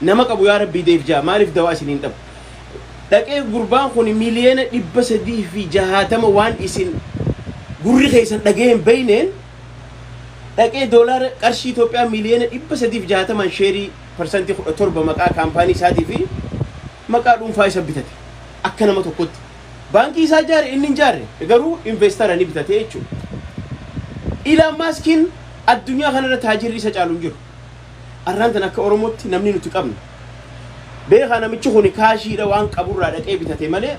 Nama qabu yaa Rabbii deef jaa maaliif dawaa isin hin dhabu. Dhaqee gurbaan kun 360,000,000 waan isin gurri keessan dhagee hin beeyneen dhaqee doolaara qarshii Itoophiyaa 360,000,000 sheerii 17% maqaa kaampaanii isaatii fi maqaa dhuunfaa isa bitate akka nama tokkotti. Baankii isaa ijaare inni hin ijaarre garuu investara ni bitate jechuudha. Ilaan Maaskiin addunyaa kanarra taajirri isa caalu hin jiru. Arraan tan akka Oromootti namni nuti qabnu. Beekaa namichi kun kaashiidha waan qaburraa dhaqee bitate malee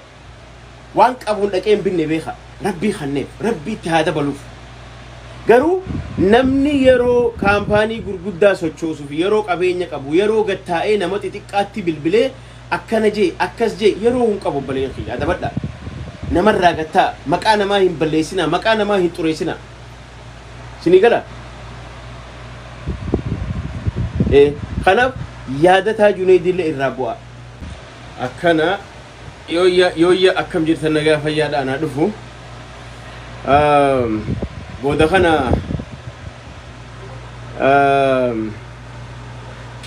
waan qabuun dhaqee hin binne beekaa. Rabbii kanneef rabbii itti haa dabaluuf. Garuu namni yeroo kaampaanii gurguddaa sochoosuuf yeroo qabeenya qabu yeroo gattaa'ee nama xixiqqaatti bilbilee akkana jee akkas jee yeroo hin qabu obboleeyyan kiyya adabadha. Namarraa gattaa maqaa namaa hin balleessinaa maqaa namaa hin xureessinaa. Isinii gala? Ee kanaaf yaadataa Juneeydiillee irraa bu'aa. Akkana yooyya yooyya akkam jirtan nagaa fayyaadha anaa dhufu. Booda kana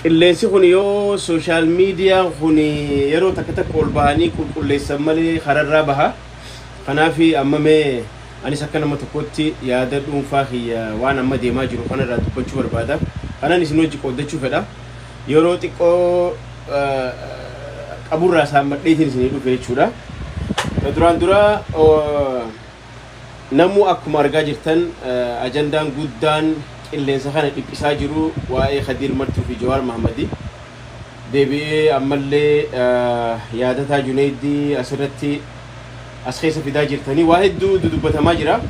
qilleensi kun yoo sooshaal miidiyaan kun yeroo takka takka ol bahanii qulqulleessan malee kararraa baha. Kanaaf amma mee anis akka nama tokkotti yaada dhuunfaa kiyya waan amma deemaa jiru kanarraa dubbachuu barbaada. Kanan isin wajji qooddachuu fedha. Yeroo xiqqoo qaburraa saammadheetiin isinii dhufe jechuudha. Duraan dura namuu akkuma argaa jirtan ajandaan guddaan qilleensa kana dhiphisaa jiru waa'ee Khadiir Martuu fi Jawaar Mahammadi. Deebi'ee ammallee yaadataa Juneeydii asirratti as keessa fidaa jirtanii waa hedduu dudubbatamaa jira.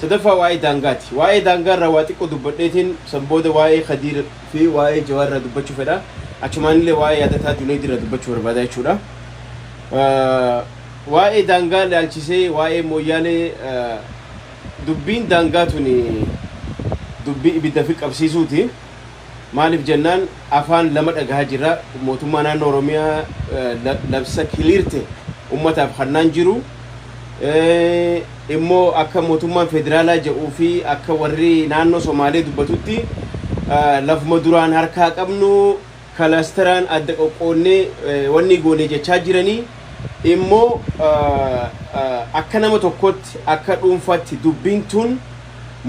Sadaffaa waa'ee daangaati. Waa'ee daangaa irraa waa xiqqoo dubbadheetiin san booda waa'ee Khadiir fi waa'ee Jawaar irraa dubbachuu fedha. Achumaanillee waa'ee yaadataa Juneeydii irraa dubbachuu barbaada jechuudha. Waa'ee daangaa ilaalchisee waa'ee Mooyyaalee dubbiin daangaa tuni dubbii ibidda fi qabsiisuuti. Maaliif jennaan afaan lama dhagahaa jirra. Mootummaa naannoo Oromiyaa labsa kiliirte ummataaf kannaan jiru. Immoo akka mootummaan federaalaa jedhuu fi akka warri naannoo Somaalee dubbatutti lafuma duraan harkaa qabnu kalaasteraan adda qoqqoonnee wanni goone jechaa jiranii immoo akka nama tokkotti akka dhuunfaatti dubbiin tun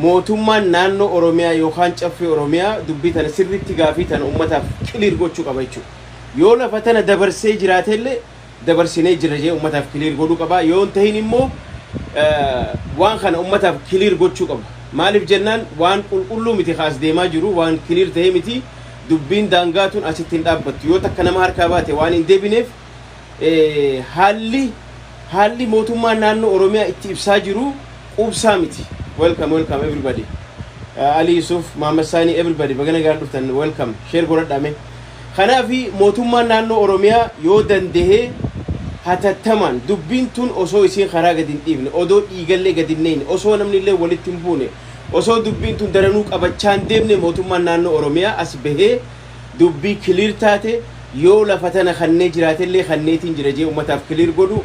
mootummaan naannoo Oromiyaa yookaan caffee Oromiyaa dubbii tana sirriitti gaafii tana ummataaf clear gochuu qaba jechuudha. Yoo lafa tana dabarsee jiraatellee dabarsinee jira jee ummataaf clear godhuu qaba. Yoo hin tahin immoo waan kana ummataaf clear gochuu qaba. Maaliif jennaan waan qulqulluu miti kaas deemaa jiru waan clear tahee miti dubbiin daangaa tun asitti hin dhaabbattu. Yoo takka nama harkaa baate waan hin deebineef haalli mootummaan naannoo Oromiyaa itti ibsaa jiru quubsaa miti. Welcome, welcome everybody. Ali Yusuf, Muhammad Sani, everybody baga nagaan dhuftan welcome. Share godhadhaa mee. Kanaafi mootummaan naannoo Oromiyaa yoo dandahee hatattamaan dubbiin tun osoo isiin karaa gadi hin dhiifne, odoo dhiigallee gadi hin neeyne, osoo namni illee walitti hin buune, osoo dubbiin tun daranuu qabachaa hin deemne mootummaan naannoo Oromiyaa as bahee dubbii clear taate yoo lafa tana kannee jiraatellee kanneetiin jira jee ummataaf clear godhu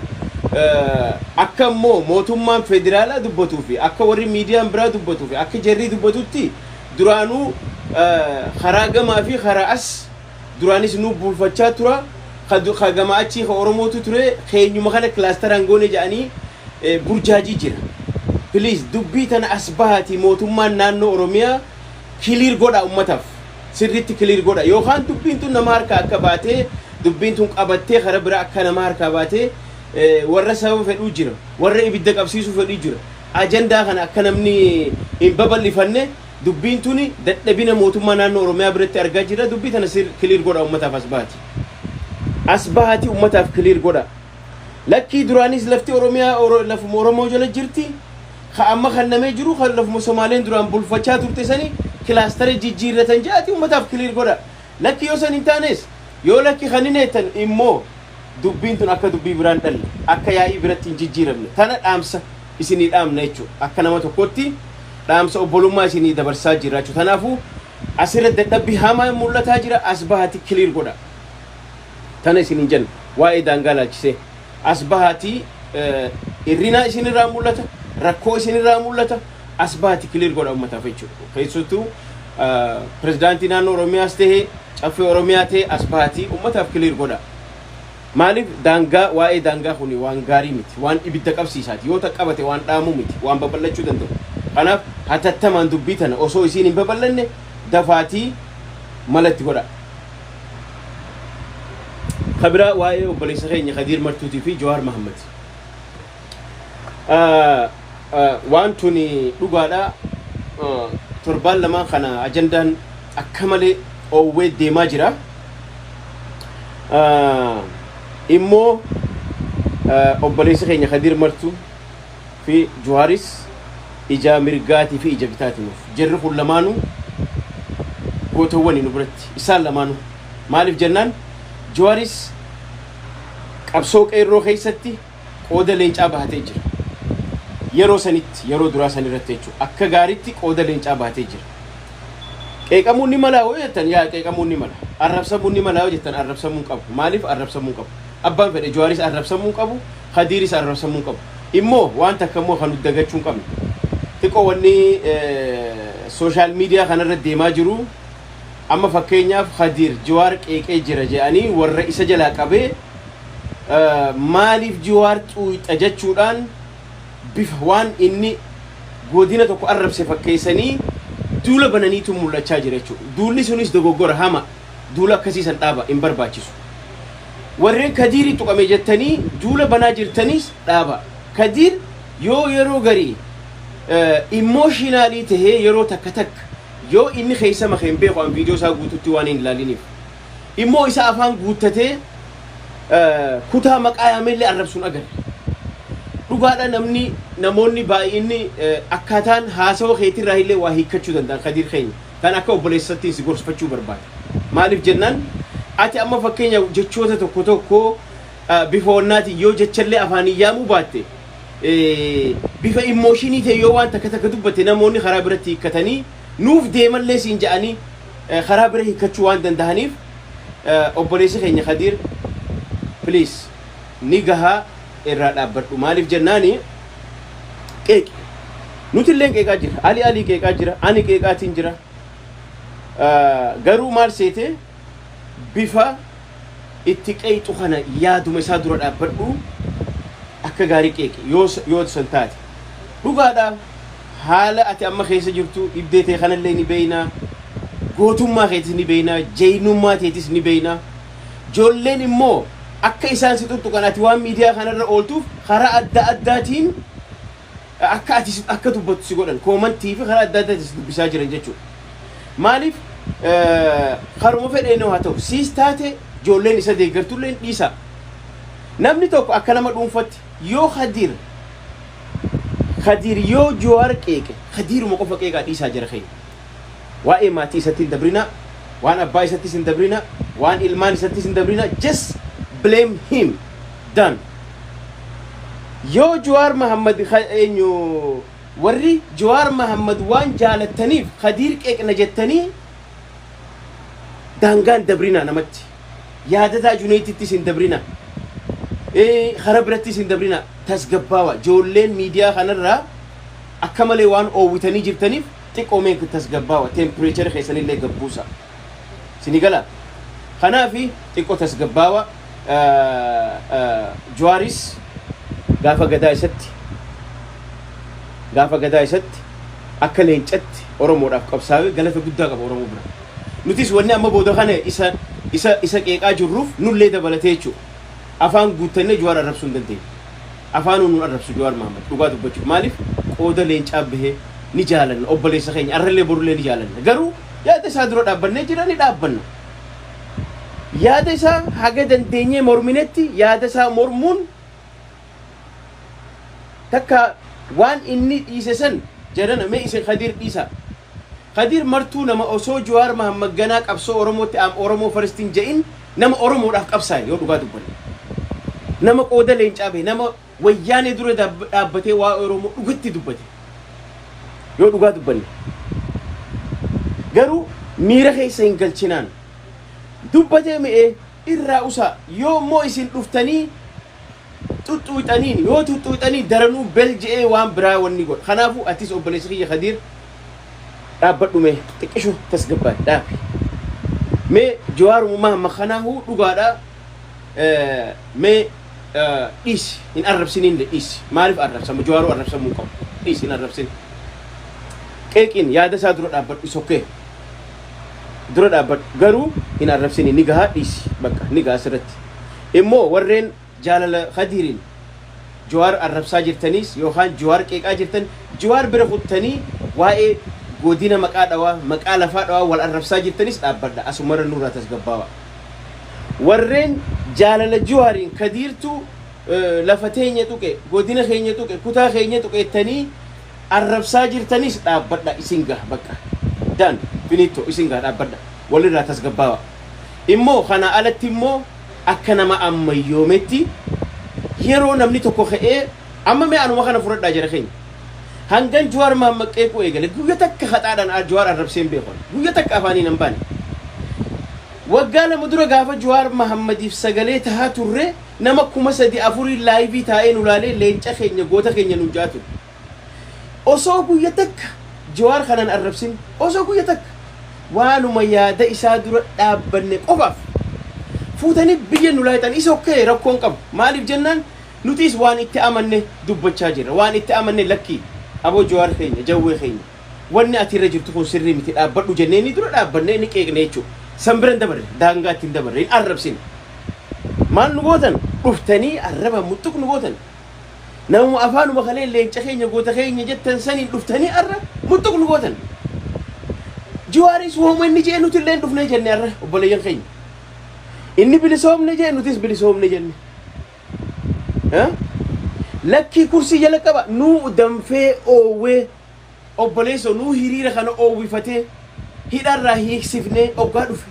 akka immoo mootummaan federaalaa dubbatuu fi akka warri miidiyaan biraa dubbatuu fi akka jarrii dubbatutti duraanuu karaa gamaa fi karaa as duraanis nu bulfachaa tura ka gama achii ka Oromootu ture keenyuma kana kilaasteraan goone jedhanii burjaajii jira. Please dubbii tana as bahaati mootummaan naannoo Oromiyaa clear godha ummataaf. Sirriitti clear godha yookaan dubbiin tun nama harkaa akka baatee dubbiin tun qabattee karaa biraa akka nama harkaa baatee warra sababa fedhuu jira warra ibidda qabsiisuu fedhuu jira ajandaa kana akka namni hin babal'ifanne dubbiin tuni dadhabina mootummaa naannoo Oromiyaa biratti argaa jira dubbii tana sir clear godha ummataaf as baati as bahaati ummataaf clear godha lakkii duraanis lafti Oromiyaa lafuma Oromoo jala jirti ka amma kannamee jiru kan lafuma Somaaleen duraan bulfachaa turte sani kilaastara jijjiirratan jedhati ummataaf clear godha lakki yoo san hin taanes yoo lakki kan hin eettan immoo dubbiin tun akka dubbii biraan dhalle akka yaa'ii biratti hin jijjiiramne tana dhaamsa isinii dhaamna jechuudha akka nama tokkotti dhaamsa obbolummaa isinii dabarsaa jira jechuudha kanaafuu asirra dadhabbii hamaa mul'ataa jira as bahati clear godha tana isiniin jenna waa'ee daangaa laalchisee as bahaatii irrinaa isinirraa mul'ata rakkoo isinirraa mul'ata as bahati clear godha ummataaf jechuudha keessattuu pirezidaantii naannoo Oromiyaas tahee Caffee Oromiyaa ta'e as bahatii ummataaf clear godha. Maaliif daangaa, waa'ee daangaa kuni waan gaarii miti, waan ibidda qabsiisaati. Yoo qabate waan dhaamuu miti, waan babal'achuu danda'u. Kanaaf hatattamaan dubbii tana osoo isiin hin babal'anne dafaatii malatti godha. Kabiraa waa'ee obboleessa keenya Kadiir Martuutii fi Jawaar Mahammad. Waan tuni dhugaadha. Torbaan lamaan kana ajandaan akka malee oowwee deemaa jira. Immoo obboleessi keenya Kadiir Martuu fi Jawaaris ija mirgaatii fi ija bitaati nuuf. Jarri kun lamaanuu gootawwani nu biratti, isaan lamaanuu. Maaliif jennaan, Jawaaris qabsoo qeerroo keessatti qooda leencaa bahatee jira. Yeroo sanitti, yeroo duraa san irratti jechuudha. Akka gaariitti qooda leencaa bahatee jira. Qeeqamuun ni mala yoo jettan, yaa qeeqamuun ni mala. Arrabsamuun ni mala yoo jettan, arrabsamuu qabu. Maaliif arrabsamuu qabu? Abbaan fedhe Jawaaris arrabsamuu qabu, Kadiiris arrabsamuu qabu. Immoo waan takka immoo kan nuti dagachuu hin qabne. Xiqqoo wanni social media kanarra deemaa jiru, amma fakkeenyaaf Kadiir Jawaar qeeqee jira jedhanii warra isa jalaa qabee maaliif Jawaar xuuxa jechuudhaan bifa waan inni godina tokko arrabse fakkeessanii duula bananiitu mul'achaa jira jechuudha. Duulli sunis dogoggora hama, duula akkasiisan dhaaba, hin barbaachisu. Warreen Kadiirii tuqame jettanii duula banaa jirtanis dhaaba. Kadiir yoo yeroo garii emotional tahee, yeroo takka takka yoo inni keessa makee hin beeku, an viidiyoo isaa guututti waan hin ilaaliniif. Immoo isa afaan guuttatee kutaa maqaa yaamellee arrabsuun agarre. Dhugaadha, namni namoonni baay'inni akkaataan haasawa keetirraa illee waa hiikkachuu danda'an. Kadiir keenya kan akka obboleessattiin si gorsfachuu barbaada. Maaliif jennaan, ati amma fakkeenya jechoota tokko tokko bifa wannaatiin yoo jechallee afaanii yaamuu baatte, bifa emotion ta'e yoo waan takka takka dubbatte, namoonni karaa biratti hiikkatanii nuuf deemallee siin jedhanii karaa bira hiikkachuu waan danda'aniif, obboleessi keenya Kadiir, please, ni gahaa, irraa dhaabbadhu. Maaliif jennaani, qeeqi, nuti illee qeeqaa jira, Ali Alii qeeqaa jira, ani qeeqaatiin jira. Garuu maal seete, bifa itti qeexu kana yaaduma isaa dura dhaabbadhu, akka gaarii qeeqi. Yoo san taate, dhugaadha, haala ati amma keessa jirtu, dhibdee ta'e kanallee ni beeynaa, gootummaa keetis ni beeynaa, jeynummaa teetis ni beeynaa. Ijoolleen immoo akka isaan si tuttuqan, ati waan miidiyaa kanarra ooltuuf, karaa adda addaatiin akka ati akka dubbattu si godhan, comment fi karaa adda addaatiin si dubbisaa jiran jechuudha. Maaliif, karuma fedheenoo haa ta'u, siis taate ijoolleen isa deeggartullee dhiisa. Namni tokko akka nama dhuunfatti yoo Kadiir yoo Jawaar qeeqe, Kadiiruma qofa qeeqaa dhiisaa jira keenya. Waa'ee maatii isatti hin dabrina, waan abbaa isattis hin dabrina, waan ilmaan isattis hin dabrina, just blame him, done. Yoo Jawaar Mahammad, eenyu, warri Jawaar Mahammad waan jaalattaniif Kadiir qeeqna jettanii daangaan dabrina namatti. Yaadataa Juneetittis hin dabrina. Kara birattis hin dabrina. Tasgabbaawa. Ijoolleen miidiyaa kanarraa akka malee waan oowwitanii jirtaniif xiqqoo mee tasgabbaawa. Temperature keessanillee gabbuusa. Sini gala. Kanaafi xiqqoo tasgabbaawa. Jawaaris gaafa gadaa isatti akka leencatti Oromoodhaaf qabsaa'ee galata guddaa qaba Oromoo bira. Nutis wanni amma booda kana isa qeeqaa jirruuf nullee dabalatee jechuudha. Afaan guuttannee Jawaar arrabsuu hin dandeenye. Afaan nuun arrabsu Jawaar Mahammad dhugaa dubbachuuf. Maaliif, qooda leencaa bahee ni jaalanna, obboleessa keenya arrallee borullee ni jaalanna. Garuu yaada isaa dura dhaabbannee jira, ni dhaabbanna. Yaada isaa haga dandeenyee morminetti, yaada isaa mormuun takka waan inni dhiise san jedhana mee isin Kadiir dhiisa. Kadiir Martuu nama osoo Jawaar Mahammad ganaa qabsoo Oromootti am Oromoo first hin je'in nama Oromoodhaaf qabsaa'e yoo dhugaa dubbanne. Nama qooda leencaa bahe, nama wayyaanee dura dhaabbatee waa Oromoo dhugatti dubbate. Yoo dhugaa dubbanne. Garuu miira keessa hin galchinaan. Dubbatee mi'ee irraa usaa. Yoo immoo isin dhuftanii xuxxuuxaniin, yoo xuxxuuxanii daranuu bel je'ee waan biraa wanni godha. Kanaafuu atis obboleessi kiyya Kadiir, dhaabbadhu, mee xiqqishu tasgabbaa dhaabi. Mee Jawaarummaa hamma kanaahuu dhugaadha. Mee dhiisi, hin arrabsiniin dhiisi. Maaliif arrabsama? Jawaaruu arrabsamuu qabu. Dhiisi, hin arrabsin. Qeeqiin yaada isaa dura dhaabbadhu, sokkee dura dhaabbadhu, garuu hin arrabsini. Ni gahaa, dhiisi, bakka ni gahaa asirratti. Immoo warreen jaalala Kadiiriin Jawaar arrabsaa jirtaniis yookaan Jawaar qeeqaa jirtan, Jawaar bira kuttanii waa'ee godina maqaa dhawaa, maqaa lafaa dhawaa wal arrabsaa jirtanis dhaabbadha. Asumarra nurraa tasgabbaawa. Warreen jaalala Jawaariin Kadiirtu lafa teenya tuqe, godina keenya tuqe, kutaa keenya tuqeettanii arrabsaa jirtanis dhaabbadha. Isin gaha, bakka done, finito, isin gaha, dhaabbadha, walirraa tasgabbaawa. Immoo kana alatti immoo akka nama ammayyoometti yeroo namni tokko ka'ee, amma mee anuma kana fudhadhaa jira keenya, hangan Jawaar Mahammad qeequu eegale guyya takka haxaadhaan Jawaar arrabseen beekon, guyya takka afaaniin hin baane. Waggaa 2 dura gaafa Jawaar Mahammadiif sagalee tahaa turre, nama 3000 afurii live taa'ee nu laalee leenca keenya, goota keenya nu jaa ture. Osoo guyya takka Jawaar kanan arrabsin, osoo guyya takka waanuma yaada isaa dura dhaabbanne qofaaf fuutanii biyya nu laayixan. Isa okay, rakkoon qabu. Maaliif jennaan, nutis waan itti amanne dubbachaa jirra. Waan itti amanne, lakkii aboo Jawaar keenya, jawwee keenya, wanni ati irra jirtu kun sirrii miti, dhaabbadhu jennee ni dura dhaabbannee ni qeeqne jechuudha. San bira hin dabarre, daangaa ittiin dabarre, hin arrabsine. Maal nu gootan? Dhuftanii arraba muxuq nu gootan. Namuma afaanuma kalee leenca keenya, goota keenya jettan saniin dhuftanii arra muxuq nu gootan. Jawaaris wooma inni jee nuti illee dhufnee jenne. Arra obboleeyyan keenya. Inni bilisoomne jee, nutis bilisoomne jenne. Lakkii kursii jala qaba nuu danfee oowwee, obboleessoo nuu hiriira kana oowwifatee hidharraa hiiksifnee oggaa dhufe,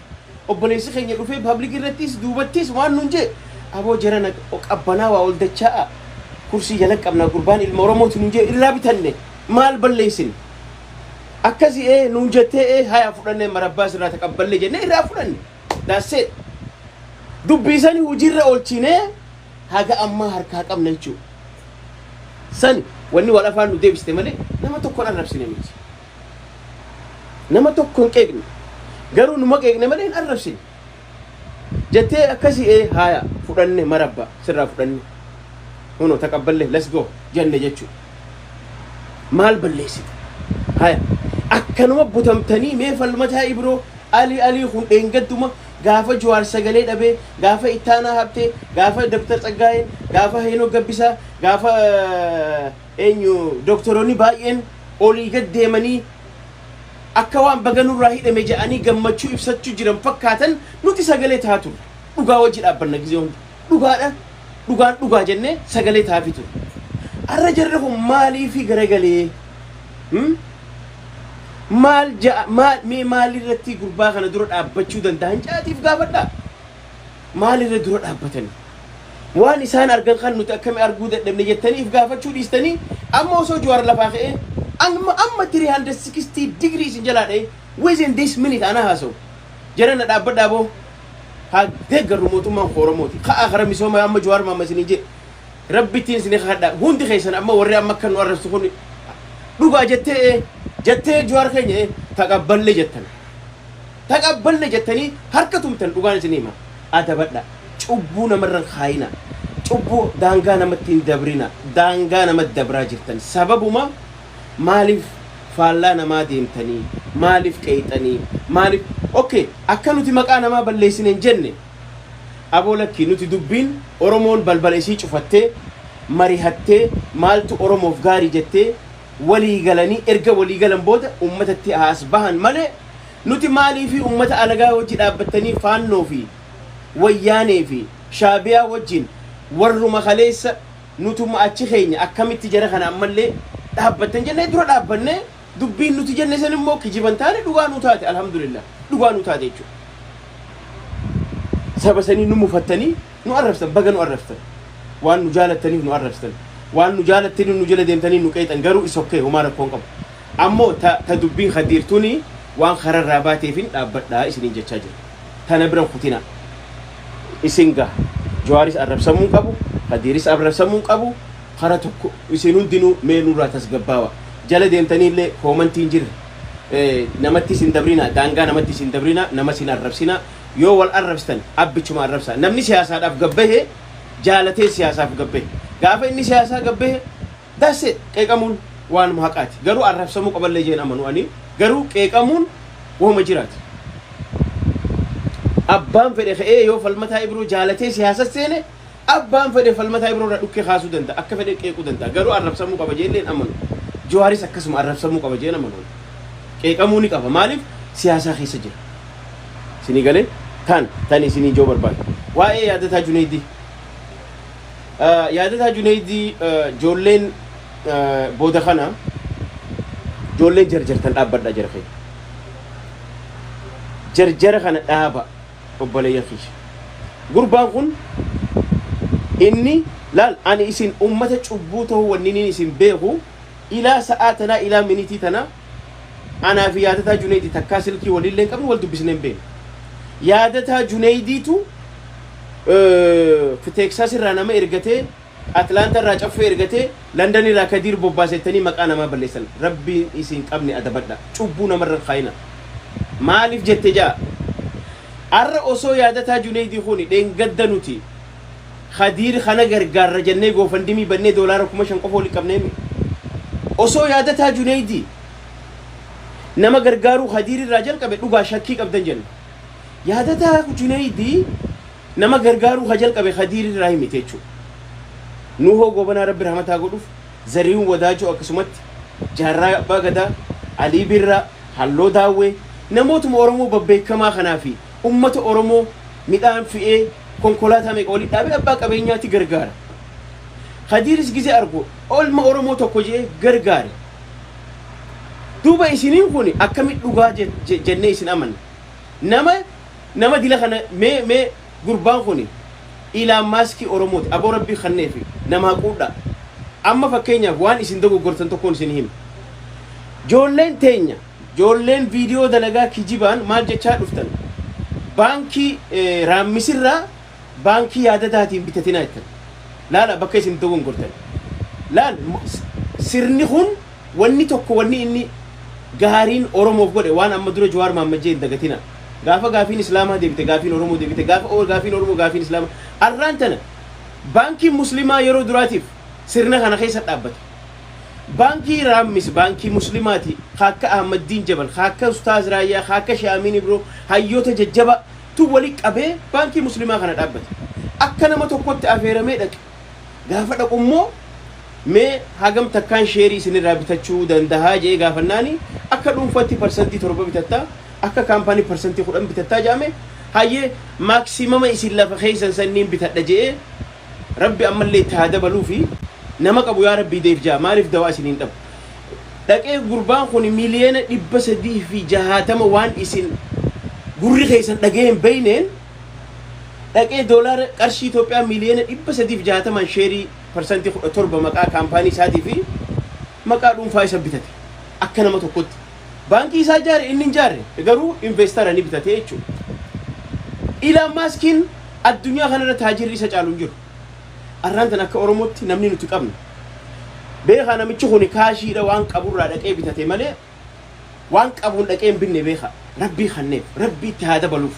obboleessi keenya dhufee public irrattis duubattis waan nuun jee, aboo jarana qabbanaa waa ol dachaa'a, kursii jala qabna, gurbaan ilma Oromooti nuun jee, irraa bitanne. Maal balleessine? Akkasi ee nuun jettee, ee haya fudhannee, marabbaa sirraa taqabballe jennee irraa fudhanne. That's it. Dubbii sani hojiirra oolchinee haga ammaa harkaa qabna jechuudha. Sani wanni wal afaan nu deebiste malee nama tokkoon arrabsine miti. Nama tokko hin qeeqne. Garuu numa qeeqne malee hin arrabsine. Jettee akkasii ee haaya fudhanne, marabba sirraa fudhanne. Huno taqabballe, let's go jenne jechuudha. Maal balleessite? Haya, akkanuma butamtanii mee Falmataa Ibroo Alii Alii kun dheengadduma gaafa Jawaar sagalee dhabee, gaafa Ittaanaa Habtee, gaafa Dr. Tsaggaayeen, gaafa Heenoo Gabbisaa, gaafa eenyu doktoroonni baay'een olii gad deemanii akka waan baga nurraa hidhame jedhanii gammachuu ibsachuu jiran fakkaatan, nuti sagalee tahaa turre. Dhugaa wajji dhaabbanna gizee hunda. Dhugaadha. Dhugaan dhugaa jennee sagalee taafii turre. Arra jarri kun maaliifi garagalee? Maal ja'a maal mee maalirratti gurbaa kana dura dhaabbachuu danda'an jaatiif gaafadhaa. Maalirra dura dhaabbatanii? Waan isaan argan kan nuti akkami arguu dadhabne jettanii if gaafachuu dhiistanii, amma osoo Jawaar lafaa ka'ee amma amma 360 degree isin jalaa dha'ee within this minute ana haasa'u. Jara na dhaabbadhaa boo, haa deeggarru, mootummaan Oromooti. Ka'aa kara misooma amma Jawaar maama isiniin jedhe. Rabbittiin isin kadhadha. Hundi keessan amma warri amma akka nu arrabsu kun dhugaa jettee jettee Jawaar keenya taqabballe jettan. Taqabballe jettanii harka tumtan, dhugaan isin hima. Adabadha. Cubbuu namarran kaayina. Cubbuu daangaa namatti hin dabrina. Daangaa namatti dabraa jirtan. Sababuma maaliif faallaa namaa deemtanii? Maaliif qeexanii? Maaliif? Okay, akka nuti maqaa namaa balleessine hin jenne. Aboo lakkii, nuti dubbiin Oromoon balbala isii cufattee marihattee maaltu Oromoof gaarii jettee walii galanii, erga walii galan booda uummatatti haas bahan malee, nuti maaliifi uummata alagaa wajji dhaabbattanii Faannoo fi Wayyaanee fi Shaabiyaa wajjin, warruma kaleessa nutuma achi keenya, akkamitti jara kana ammallee dhaabbattan jennee dura dhaabbannee, dubbiin nuti jenne san immoo kijiban taane, dhugaa nu taate, alhamdulillah, dhugaa nu taate jechuudha. Saba sanii nu mufattanii nu arrabstan, baga nu arrabstan. Waan nu jaalattaniif nu arrabstan. Waan nu jaalattaniif nu jala deemtanii nu qeexan, garuu is okay, homaa rakkoon qabu. Ammoo ta dubbiin Kadiirtuni waan kararraa baateefin dhaabbadhaa isiniin jechaa jira. Tana bira kutina. Isin gaha. Jawaaris arrabsamuu qabu, Kadiiris arrabsamuu qabu, kara tokko isin hundinuu mee nurraa tasgabbaawa. Jala deemtanii illee commentiin jirre. Namatti isin dabrina, daangaa namatti isin dabrina, nama isin arrabsina. Yoo wal arrabsitan abbichuma arrabsa. Namni siyaasaadhaaf gabbahe jaalatee siyaasaaf gabbahe. Gaafa inni siyaasaa gabbahe, that's it, qeeqamuun waanuma haqaati. Garuu arrabsamuu qaballee jeen amanu ani. Garuu qeeqamuun wahuma jiraati. Abbaan fedhe ka'ee yoo Falmataa Ibroo jaalatee siyaasa seene, abbaan fedhe Falmataa Ibroo irraa dhukkee kaasuu danda'a, akka fedhe qeequu danda'a. Garuu arrabsamuu qaba jeellee hin amanu. Jawaaris akkasuma arrabsamuu qaba jeen amanu. Qeeqamuu ni qaba. Maaliif? Siyaasaa keessa jira. Isinii galee tan tan isinii joo barbaadu. Waa'ee Yaadataa Juneeydii. Yaadataa Juneeydii, ijoolleen booda kana ijoolleen jarjartan dhaabbadha jara keenya. Jarjara kana dhaaba, obboleeyyan kiyya. Gurbaan kun inni laal, ani isin ummata cubbuu ta'uu wanni inni isin beeku ilaa sa'aa tanaa, ilaa minitii tanaa, anaa fi Yaadataa Juneeydii takkaa silkii waliillee hin qabnu, wal dubbisnee hin beeknu. Yaadataa Juneeydiitu Teeksaas irraa nama ergatee, Atlaanta irraa Caffee ergatee, London irraa Kadiir bobbaasettanii maqaa namaa balleessan. Rabbiin isin qabne adabadha. Cubbuu namarra hin kaayina. Maaliif jette ja'a? Arra osoo Yaadataa Juneeydii kuni dheengadda nuti Kadiir kana gargaarra jennee GoFundMe bannee doolaara 5,000 qofa walitti qabneemi. Osoo Yaadataa Juneeydii nama gargaaruu Kadiir irraa jalqabe dhugaa shakkii qabdan jenna. Yaadataa Juneeydii nama gargaaruu ka jalqabe Kadiir irraa himite jechuudha. Nuhoo Goobanaa Rabbi rahmataa godhuuf, Zarihuun Wadaajoo akkasumatti, Jaarraa Abbaa Gadaa, Alii Birraa, Halloo Daawwee, namootuma Oromoo babbeekamaa kanaa fi ummata Oromoo midhaan fe'ee konkolaataa meeqa walitti dhaabee abbaa qabeenyaatti gargaara. Kadiiris gizee argu olma Oromoo tokko jedhee gargaare. Duuba isiniin kun akkamitti dhugaa jennee isin amanna? Nama dila kana mee gurbaan kun Elon Musk Oromooti, aboo Rabbii kanneefi namaa quudha. Amma fakkeenyaaf waan isin dogoggortan tokkoon isin hima. Joolleen teenya, joolleen viidiyoo dalagaa kijibaan maal jechaa dhuftan? Baankii Raammisirraa baankii Yaadataatiin bitatinaa jettan. Laala bakka isin dogoggortan. Laal, sirni kun wanni tokko wanni inni gaariin Oromoof godhe waan amma dura Jawaar Mahammad jee hin dagatina. Gaafa gaafiin Islaamaa deebite, gaafiin Oromoo deebite, gaafa gaafiin Oromoo, gaafiin Islaamaa. Arraan tana baankiin Muslimaa yeroo duraatiif sirna kana keessa dhaabbate. Baankii Raammis baankii Muslimaati. Akka Ahmaddiin Jabal, akka Ustaaz Raayyaa, akka Shaamiin Ibroo, hayyoota jajjaba tu wali qabee baankii Muslimaa kana dhaabbate. Akka nama tokkotti afeeramee dhaqe. Gaafa dhaqu immoo mee hagam takkaan sheerii isinirraa bitachuu dandahaa jee gaafannaani, akka dhuunfaatti 7% bitattaa, akka kaampaanii 10% bitattaa jedhame. Hayyee, maximum isin lafa keessan sanniin bitadha jee. Rabbi ammallee itti haa dabaluu fi nama qabu yaa Rabbii deef jaa, maaliif dawaa isiniin dhabu. Dhaqee gurbaan kun 360,000,000 waan isin gurri keessan dhagee hin beeyneen dhaqee doolaara qarshii Itoophiyaa 360,000,000 sheerii 17% maqaa kaampaanii isaatii fi maqaa dhuunfaa isa bitate akka nama tokkotti. Baankii isaa ijaare inni hin ijaarre, garuu investor ni bitate jechuudha. Elon Muskiin addunyaa kanarra taajirri isa caalu hin jiru. Arraan tan akka Oromootti namni nuti qabnu. Beekaa, namichi kun kaashiidha waan qaburraa dhaqee bitate malee waan qabuun dhaqee hin binne beekaa. Rabbii kanneef, Rabbii itti haa dabaluuf.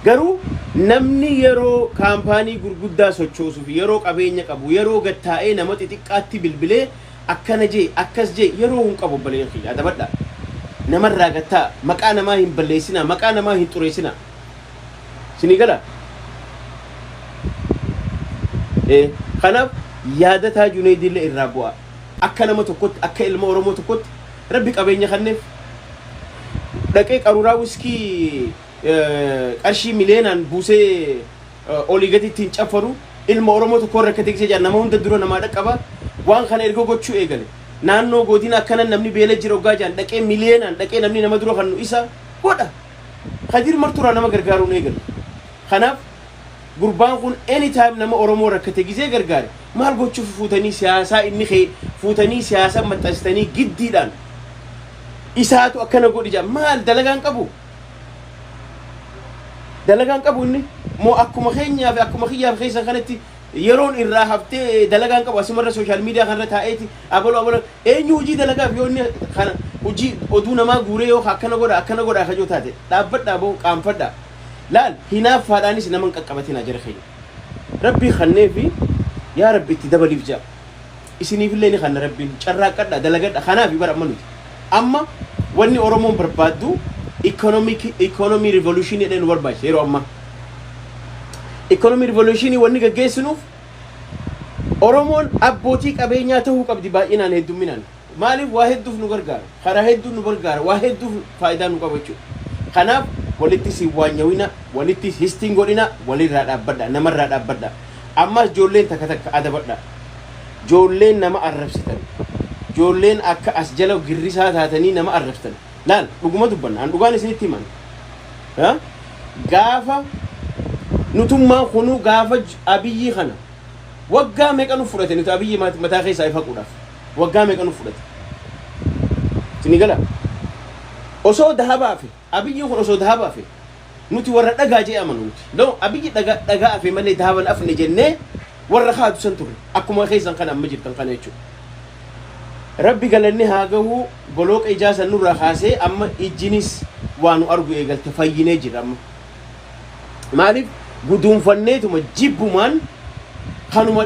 Garuu namni yeroo kaampaanii gurguddaa sochoosuuf, yeroo qabeenya qabu, yeroo gattaa'ee nama xixiqqaatti bilbilee akkana jee akkas jee yeroo hin qabu, obboleeyyan kiyya, adabadha. Namarraa gattaa maqaa namaa hin balleessinaa, maqaa namaa hin xureessinaa. Isinii gala? Kanaaf Yaadataa Juneeydiillee irraa bu'a. Akka nama tokkotti, akka ilma Oromoo tokkotti Rabbi qabeenya kanneef dhaqee qaruuraa wiskii qarshii miliyeenaan buusee olii gadi ittiin caffaru ilma Oromoo tokko irra akka teeksee jira, nama hunda dura namaa dhaqqaba. Waan kana erga gochuu eegale, naannoo godina akkana namni beela jira hoggaa jaan dhaqee miliyeenaan dhaqee namni nama dura kannu isa godha. Kadir Marturaa nama gargaaruun eegale. Kanaaf gurbaan kun anytime nama Oromoo rakkate gizee gargaare maal gochuuf fuutanii siyaasaa inni kee fuutanii siyaasa maxxansitanii giddiidhaan isaatu akkana godhi jaa? Maal dalagaan qabu? Dalagaan qabu inni moo akkuma keenyaa fi akkuma kiyyaaf keessan kanatti yeroon irraa haftee dalagaan qabu asumarra social media kanarra taa'eeti abaloo abaloo eenyu hojii dalagaaf yoo inni kana Hojii oduu namaa guuree yoo akkana godha, akkana godha kajoo taate, dhaabbadhaa boo, qaanfadhaa. Laal, hinaaffaadhaanis nama hin qaqqabatinaa. Jara keenya Rabbii kannee fi yaa Rabbi itti dabaliif ja'a. Isiniifillee ni kanna Rabbiin. Carraaqqadha, dalagadha. Kanaaf bara amma nuti amma wanni Oromoon barbaaddu economy revolution jedhee nu barbaachisa. Yeroo ammaa economy revolution wanni gaggeessinuuf Oromoon abbootii qabeenyaa ta'uu qabdi baay'inaan, heddumminaan. Maaliif? Waa hedduuf nu gargaara, karaa hedduuf nu gargaara, waa hedduuf faayidaa nu qaba jechuudha. Kanaaf walitti si waanyawina, walitti histiin godhina, walirraa dhaabbadha, namarraa dhaabbadha. Ammas ijoolleen takka takka adabadha. Ijoolleen nama arrabsitan, ijoolleen akka as jala girrisaa taatanii nama arrabsitan, laal, dhuguma dubbanna, an dhugaan isinitti himan. Gaafa nutummaan kunuu gaafa Abiyyii kana waggaa meeqa nu fudhate? Nuti Abiyyi mataa keessaa ifaquudhaaf waggaa meeqa nu fudhate? Isinii gala? Osoo dahabaa fi Abiyyiin kun osoo dahabaa fi nuti warra dhagaa jee amanu nuti. No, Abiyyi dhagaa dhagaa afe malee dahaban afne jennee warra kaatu san turre, akkuma keessan kana amma jirtan kana jechuudha. Rabbi galanni haa gahu, bolooqa ijaa san nurraa kaasee amma ijjinis waa nu argu eegalte, fayyinee jira amma. Maaliif? Guduunfanneetuma jibbumaan kanuma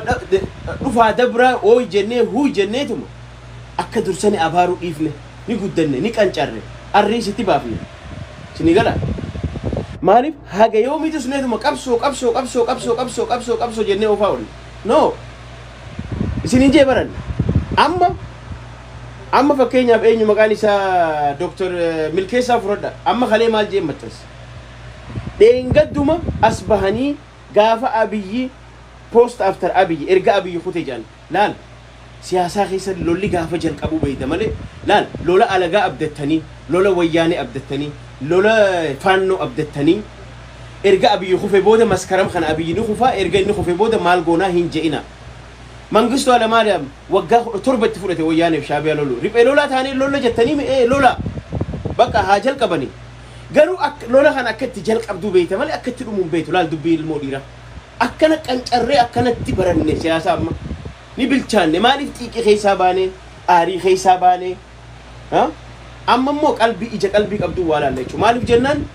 dhufaa dabraa ooy jennee, huuy jenneetuma akka dursani abaaruu dhiifne, ni guddanne, ni qancarre, arrii sitti baafne. Isinii gala? Maaliif haga yoomiitu suneetuma qabsoo, qabsoo, qabsoo, qabsoo, qabsoo, qabsoo, qabsoo jennee oofaa oolle? No. Isiniin jee baran. Amma fakkeenyaaf eenyu maqaan isaa, Dooktar Milkeessaa fudhadha. Amma kalee maal jee maxxanse? Dheengadduma as bahanii gaafa Abiyyi post after Abiyyi, erga Abiyyi kute jedhan. Laal, siyaasaa keessa lolli gaafa jalqabuu beeyta malee, laal, lola alagaa abdattanii, lola Wayyaanee abdattanii, lola Faannoo abdattanii, erga Abiyyi kufe booda, Maskaram kana Abiyyi ni kufaa, erga inni kufe booda maal goonaa hin je'ina. Mangistu Hayilamaariyaam waggaa 17 itti fudhate Wayyaaneef Shaabiyaa lolu. Riphee lolaa taanee lola jettanii mi'ee lola bakka haa jalqabanii. Garuu lola kana akka itti jalqabduu beeyta malee akka itti dhumu hin beektu. Laal, dubbii ilmoo dhiiraa. Akkana qancarree akkanatti baranne siyaasa amma. Ni bilchaanne. Maaliif? Xiiqii keessaa baanee, aarii keessaa baanee. Amma immoo qalbii, ija qalbii qabduu waa laalla jechuudha. Maaliif jennaan,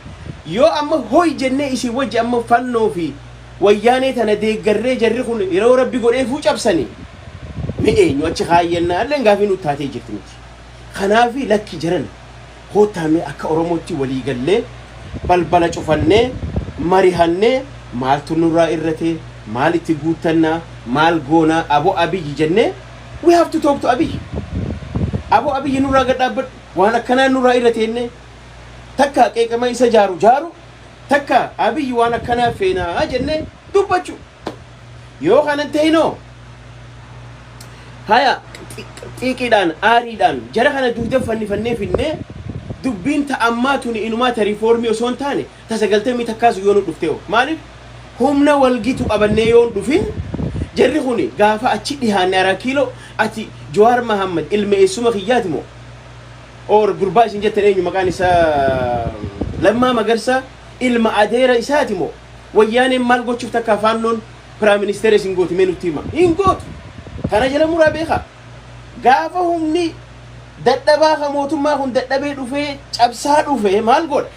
yoo amma hoy jennee isin wajji amma Fannoo fi Wayyaanee tana deeggarree, jarri kun yeroo Rabbi godheefuu cabsanii mi eenyu achi kaayyannaa illee gaafii nu taatee jirti miti. Kanaafi lakki jaran, koottaa mee akka Oromootti walii gallee, balbala cufannee marihannee, maaltu nurraa irrate, maal itti guuttannaa, maal goonaa, abo Abiyyi jennee, we have to talk to Abiyyi. Abo Abiyyi, nurraa gad dhaabbadhu, waan akkanaa nurraa irrate jennee, takka qeeqama isa jaaru jaaru, takka Abiyyi waan akkanaa feenaa jennee dubbachuu. Yoo kana ta'inoo haya xiiqiidhaan, aariidhaan jara kana duuda fannifannee finnee, dubbiin ta'ammaa tuni inumaa ta riifoormii osoo hin taane ta 91s yoo nu dhuftee, maaliif humna walgitu qabannee yoo hin dhufin, jarri kuni gaafa achi dhihaanne araa kiiloo ati Jawaar Mahammad ilma eessuma kiyyaati moo or gurbaa isin jettan eenyu maqaan isaa, Lammaa Magarsaa ilma adeera isaati moo, Wayyaaneen maal gochuuf takka Faannoon prime ministeera isin gooti? Mee nutti hima. Hin gootu. Kana jala muraa beekaa. Gaafa humni dadhabaa ka mootummaa kun dadhabee dhufee cabsaa dhufee maal godha?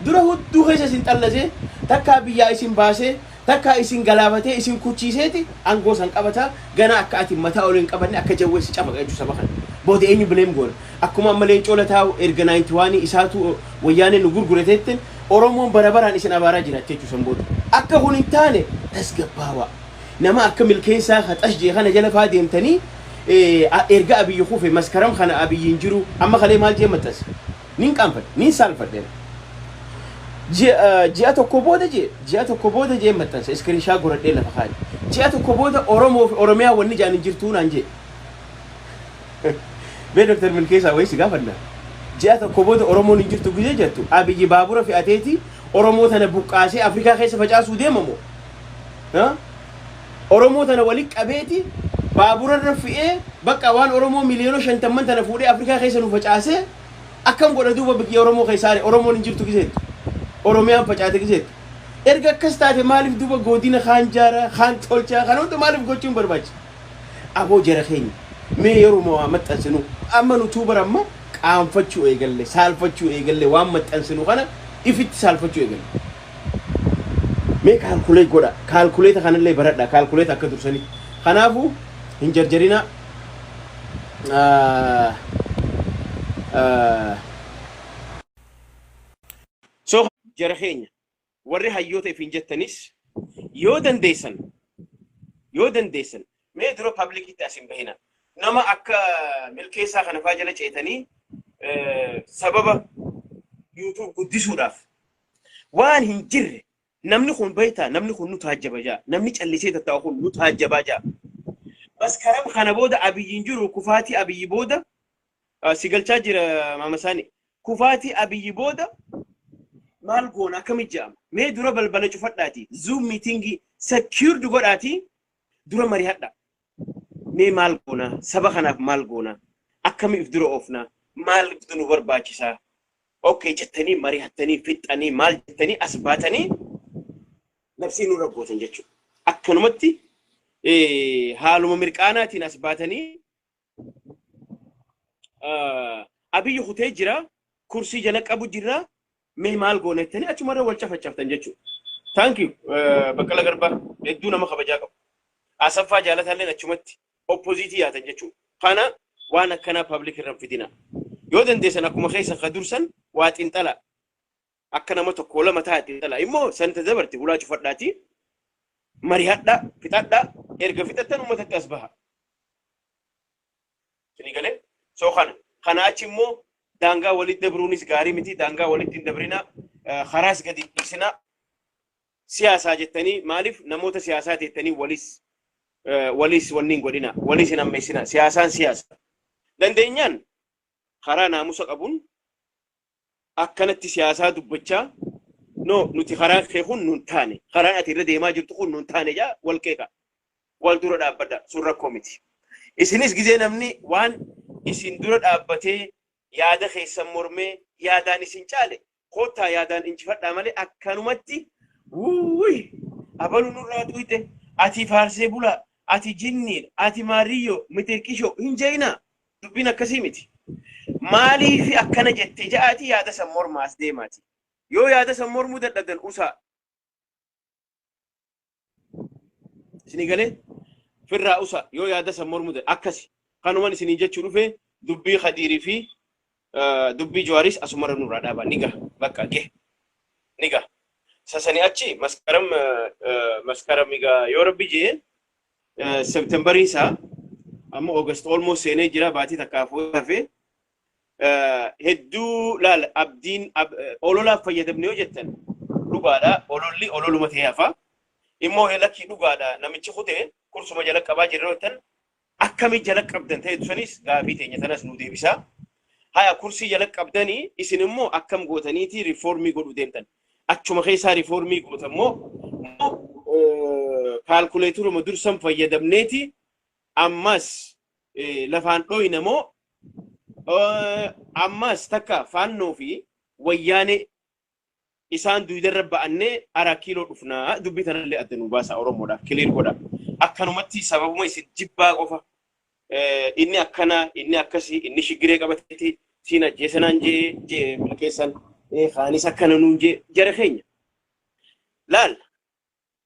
Dura hudduu keessa isin xallasee, takkaa biyyaa isin baasee, takkaa isin galaafatee, isin kuchiiseeti aangoo san qabataa. Gana akka ati mataa ol hin qabanne akka jawwee si cafaqa jechuu saba kana. Booda eenyu blame goona? Akkuma amma Leencoo Lataa erga 91 isaatu Wayyaanee nu gurgurateetti Oromoon bara baraan isin abaaraa jiraatti jechuu san booda. Akka kun hin taane tasgabbaawaa. Nama akka Milkeessaa haxash jee kana jala faa deemtanii, erga Abiyyi kufe, Maskaram kana Abiyyi hin jiru. Amma kalee maal jee maxxanse? Nin qaanfadhe, nin saalfadhe. Ji'a tokko booda jee, ji'a tokko booda jee maxxanse, screenshot godhadhee lafa kaa'e. Ji'a tokko booda Oromoo fi Oromiyaa wanni jaan hin jirtuu naan jee. Bee Dr. Milkeessaa, wayii si gaafadha. Ji'a tokko booda Oromoon hin jirtu gizee jettu, Abiyyi baabura fe'ateeti Oromoo tana buqqaasee Afrikaa keessa facaasuu deemamoo? Oromoo tana walitti qabeeti baabura irra fe'ee bakka waan Oromoo miliyoona 50 tana fuudhee Afrikaa keessa nu facaasee akkam godha duuba biyya Oromoo keessaa Oromoon hin jirtu giseettu? Oromiyaan facaate giseettu. Erga akkas taate maaliif duuba godina kaan jaara, kaan tolchaa, kan hunda maaliif gochuun barbaachisa? Aboo jara keenya, mee yeroo waa maxxansinu amma nutuu bara amma Qaanfachuu eegalle, saalfachuu eegalle, waan maxxansinu kana ifitti saalfachuu eegalle. Mee calculate godha. Calculate kanallee baradha. Calculate akka dursanitti. Kanaafuu hin jarjarina. So jara keenya warri hayyoota ifiin jettanis, yoo dandeessan mee dura publicitti as hin bahina. Nama akka Milkeessaa kana faa jala ceetanii sababa YouTube guddisuudhaaf waan hin jirre. Namni kun beektaa, namni kun nu taajjaba jaa, namni callisee tattaa'u kun nu taajjabaa jaa. Maskaram kana booda Abiyyiin jiru, kufaatii Abiyyi booda si galchaa jira maamasaani. Kufaatii Abiyyi booda maal goona, akkamit jedhama? Mee dura balbala cufadhaati, Zoom meetingii secured godhaati, dura mari'adha. Mee maal goona? Saba kanaaf maal goona? Akkamiif dura oofna? Maal nu barbaachisaa? Okay jettanii mari'attanii fixxanii, maal jettanii as baatanii labsii nurra gootan jechuudha. Akkanumatti haaluma mirqaanaatiin as baatanii Abiyyi kutee jira, kursii jala qabu jira, mee maal goona jettanii achumarra wal cafacaftan jechuudha. Thank you, Baqqala Garbaa, hedduu nama kabajaa qabu. Asaffaa Jaalataalleen achumatti opposite yaatan jechuudha. Kana waan akkanaa public irra hin fidina. Yoo dandeessan akkuma keessan ka dursan waa xinxala. Akka nama tokko lama ta'a xinxala. Immoo santa dabarte hulaa cufadhaati. Mari'adha, fixadha, erga fixattan uummatatti as baha. Isinii galee? So kana achi immoo daangaa walitti dabruunis gaarii miti. Daangaa walitti hin dabrina. Karaas gadi hin dhiisina. Siyaasaa jettanii maaliif namoota siyaasaa jettanii walis wanni hin godhina. Walis hin ammeessina. Siyaasaan siyaasa. Dandeenyaan karaa naamusa qabuun akkanatti siyaasaa dubbachaa, no, nuti karaan kee kun nun taane, karaan ati irra deemaa jirtu kun nun taane jaa wal qeeqa, wal dura dhaabbadha. Sun rakkoo miti. Isinis gizee namni waan isin dura dhaabbatee yaada keessan mormee yaadaan isin caale, koottaa yaadaan injifadhaa malee akkanumatti wuuy abalu nurraa tuyxe, ati faarsee bulaa, ati jinniidha, ati maariyyoo mitirqishoo hin jeeyinaa. Dubbiin akkasii miti. Maaliifi akkana jette ja'aati yaada san mormaas deemaati. Yoo yaada san mormuu dadhabdan usaa. Isinii galee? Firraa usaa yoo yaada san mormuu dadhabdan akkasi. Kanuman isinii jechuu dhufe. Dubbii Khadiirii fi dubbii Jawaaris asumarra nurraa dhaabaa, ni gaha, bakka gahe, ni gaha. Sasanii achi maskaram egaa yoo Rabbi jee Septemberii isaa, amma August almost seenee jira, baatii takkaaf hafee hedduu laala. Abdiin ololaaf fayyadamne yoo jettan dhugaadha, ololli ololuma ta'ee hafa. Immoo lakkii, dhugaadha, namichi kutee kursuma jala qabaa jirra yoo jettan, akkamii jala qabdan ta'e sanis gaafii teenya tanas nu deebisaa. Haya, kursii jala qabdanii isin immoo akkam gootaniiti reformii godhuu deemtan? Achuma keessaa reformii gootan moo calculatoruma dursan fayyadamneeti ammas lafaan dhoyna moo ammas takka Faannoo fi Wayyaanee isaan duudarra ba'annee Araa Kiiloo dhufnaa? Dubbii tanallee adda nu baasa, Oromoodhaaf clear godha. Akkanumatti sababuma isin jibbaa qofa inni akkana, inni akkasii, inni shiggiree qabateeti siin ajjeesanaan jee jee Milkeessan, kaanis akkana nuun jee. Jara keenya, laal,